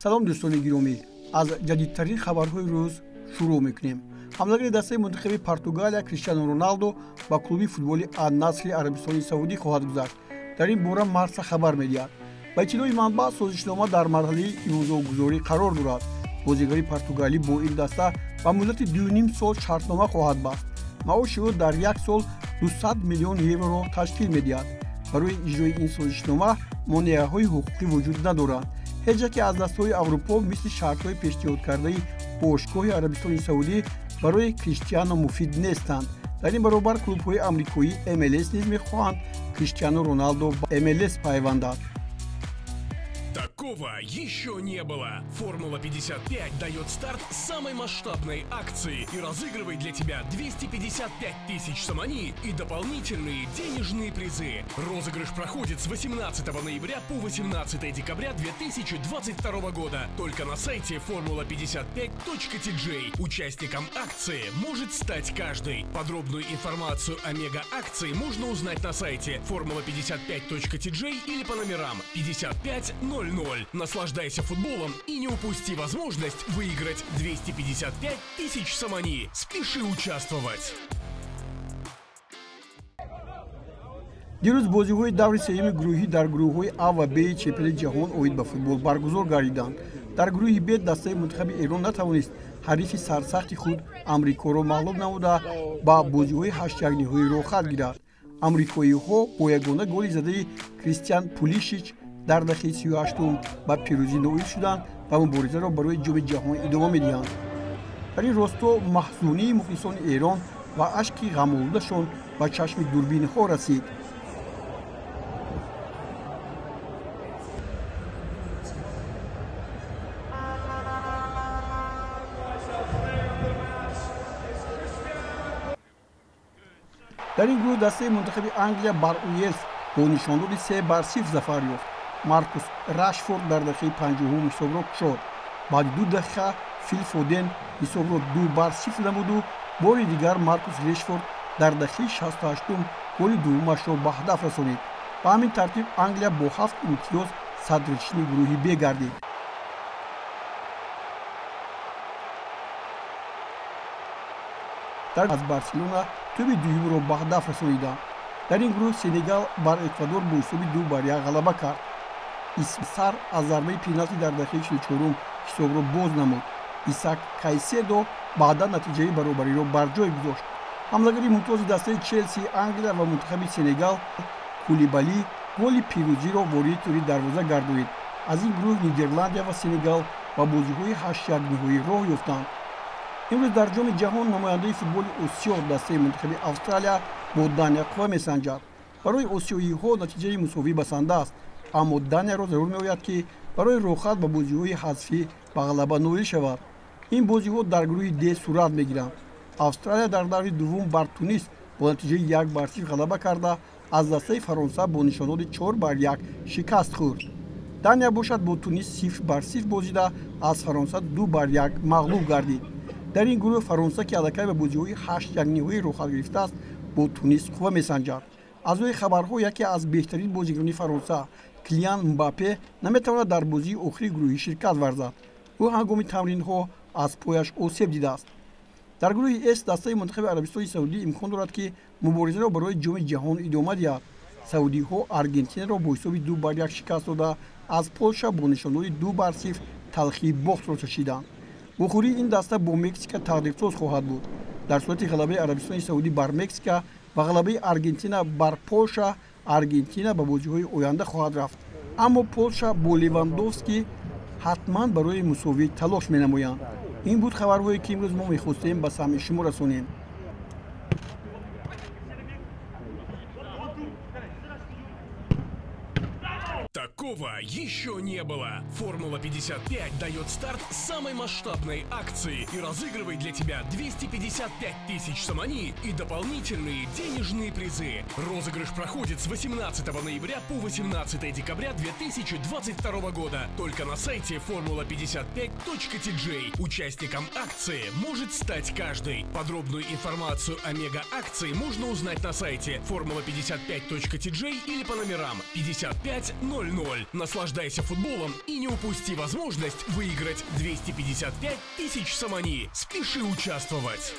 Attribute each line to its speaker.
Speaker 1: Салом, дӯстони гиромӣ, аз ҷадидтарин хабарҳои рӯз шурӯъ мекунем. Ҳамлагари дастаи мунтахаби Португалия Криштиану Роналдо ба клуби футболи Ан-Насри Арабистони Саудӣ хоҳад гузашт. Дар ин бора Марса хабар медиҳад. Ба иттилои манбаъ, созишнома дар марҳалаи имзогузорӣ қарор дорад. Бозигари португалӣ бо ин даста ба муддати 2,5 сол шартнома хоҳад баст. Маоши ӯ дар як сол 200 миллион евроро ташкил медиҳад. Барои иҷрои ин созишнома монеаҳои ҳуқуқӣ вуҷуд надоранд. Ҳеҷ яке аз дастаҳои Аврупо мисли шартҳои пешниҳодкардаи бошгоҳи Арабистони Саудӣ барои Криштиано муфид нестанд. Дар ин баробар клубҳои амрикоии МЛС низ мехоҳанд Криштиану Роналдо ба МЛС пайвандад.
Speaker 2: Такого еще не было. Формула 55 дает старт самой масштабной акции и разыгрывает для тебя 255 тысяч сомони и дополнительные денежные призы. Розыгрыш проходит с 18 ноября по 18 декабря 2022 года. Только на сайте formula55.tj. Участником акции может стать каждый. Подробную информацию о мега-акции можно узнать на сайте formula55.tj или по номерам 5500. Наслаждайся футболом и не упусти возможность выиграть 255 тысяч сомони. Спеши участвовать!
Speaker 1: Дирӯз бозиҳои даври сеюми гурӯҳӣ дар гурӯҳҳои А ва Б чемпионати ҷаҳон оид ба футбол баргузор гардиданд. Дар гурӯҳи Б дастаи мунтахаби Эрон натавонист ҳарифи сарсахти худ Амрикоро мағлуб намуда ба бозиҳои ҳаштякниҳоӣ роҳхат гирад. Амрикоиҳо бо ягона голи задаи Кристиан Пулишич дар дақиқаи 38-ум ба пирӯзӣ ноил шуданд ва муборизаро барои Ҷоми ҷаҳон идома медиҳанд. Дар ин росто маҳзунии мухлисони Эрон ва ашки ғамолудашон ба чашми дурбинҳо расид. Дар ин гурӯҳ дастаи мунтахаби Англия бар Уелс бо нишондоди 3-0 зафар ёфт. Маркус Рашфорд дар дақиқаи 50-ум ҳисобро кушод. Баъди 2 дақиқа Фил Фоден ҳисобро 2-0 намуду бори дигар Маркус Решфорд дар дақиқаи 68-ум голи дуввумашро ба ҳадаф расонид. Ба ҳамин тартиб Англия бо 7 имтиёз садрнишини гурӯҳи Б гардид. Аз Барселона тӯби дуюмро ба ҳадаф расониданд. Дар ин гурӯҳ Сенегал бар Эквадор бо ҳисоби 2-1 ғалаба кард. Исар аз зарбаи пеналти дар дақиқаи 44-ум ҳисобро боз намуд. Исак Кайседо баъдан натиҷаи баробариро бар ҷой гузошт. Ҳамлагари мумтози дастаи Челси, Англия ва мунтахаби Сенегал Кулибали голи пирӯзиро вориди тӯри дарвоза гардонид. Аз ин гурӯҳ Нидерландия ва Сенегал ба бозиҳои ҳаштякниҳоӣ роҳ ёфтанд. Имрӯз дар Ҷоми ҷаҳон намояндаи футболи Осиё дастаи мунтахаби Австралия бо Дания қувва месанҷад. Барои осиёиҳо натиҷаи мусовӣ басанда аст, аммо Данияро зарур меояд, ки барои роҳхат ба бозиҳои ҳазфӣ ба ғалаба ноил шавад. Ин бозиҳо дар гурӯҳи Д сурат мегиранд. Австралия дар даври дуввум бар Тунис бо натиҷаи 1-0 ғалаба карда, аз дастаи Фаронса бо нишондоди 4-1 шикаст хӯрд. Дания бошад бо Тунис 0-0 бозида, аз Фаронса 2-1 мағлуб гардид. Дар ин гурӯҳ Фаронса, ки аллакай ба бозиҳои ҳаштякниҳоӣ роҳхат гирифтааст, бо Тунис қувва месанҷад. Аз рӯи хабарҳо, яке аз беҳтарин бозигарони Фаронса Килиан Мбаппе наметавонад дар бозии охири гурӯҳӣ ширкат варзад. Ӯ ҳангоми тамринҳо аз пояш осеб дидааст. Дар гурӯҳи С дастаи мунтахаби Арабистони Саудӣ имкон дорад, ки муборизаро барои Ҷоми ҷаҳон идома диҳад. Саудиҳо Аргентинаро бо ҳисоби 2-1 шикаст дода, аз Полша бо нишондоди 2-0 талхии бохтро чашиданд. Вохӯрии ин даста бо Мексика тақдирсоз хоҳад буд. Дар сурати ғалабаи Арабистони Саудӣ бар Мексика ва ғалабаи Аргентина бар Полша, Аргентина ба бозиҳои оянда хоҳад рафт. Аммо Полша бо Левандовский ҳатман барои мусовӣ талош менамоянд. Ин буд хабарҳое, ки имрӯз мо мехостем ба самъи шумо расонем.
Speaker 2: Такого еще не было. Формула 55 дает старт самой масштабной акции и разыгрывает для тебя 255 тысяч сомони и дополнительные денежные призы. Розыгрыш проходит с 18 ноября по 18 декабря 2022 года. Только на сайте formula55.tj. Участником акции может стать каждый. Подробную информацию о мега-акции можно узнать на сайте formula55.tj или по номерам 5500. Наслаждайся футболом и не упусти возможность выиграть 255 тысяч сомони. Спеши участвовать!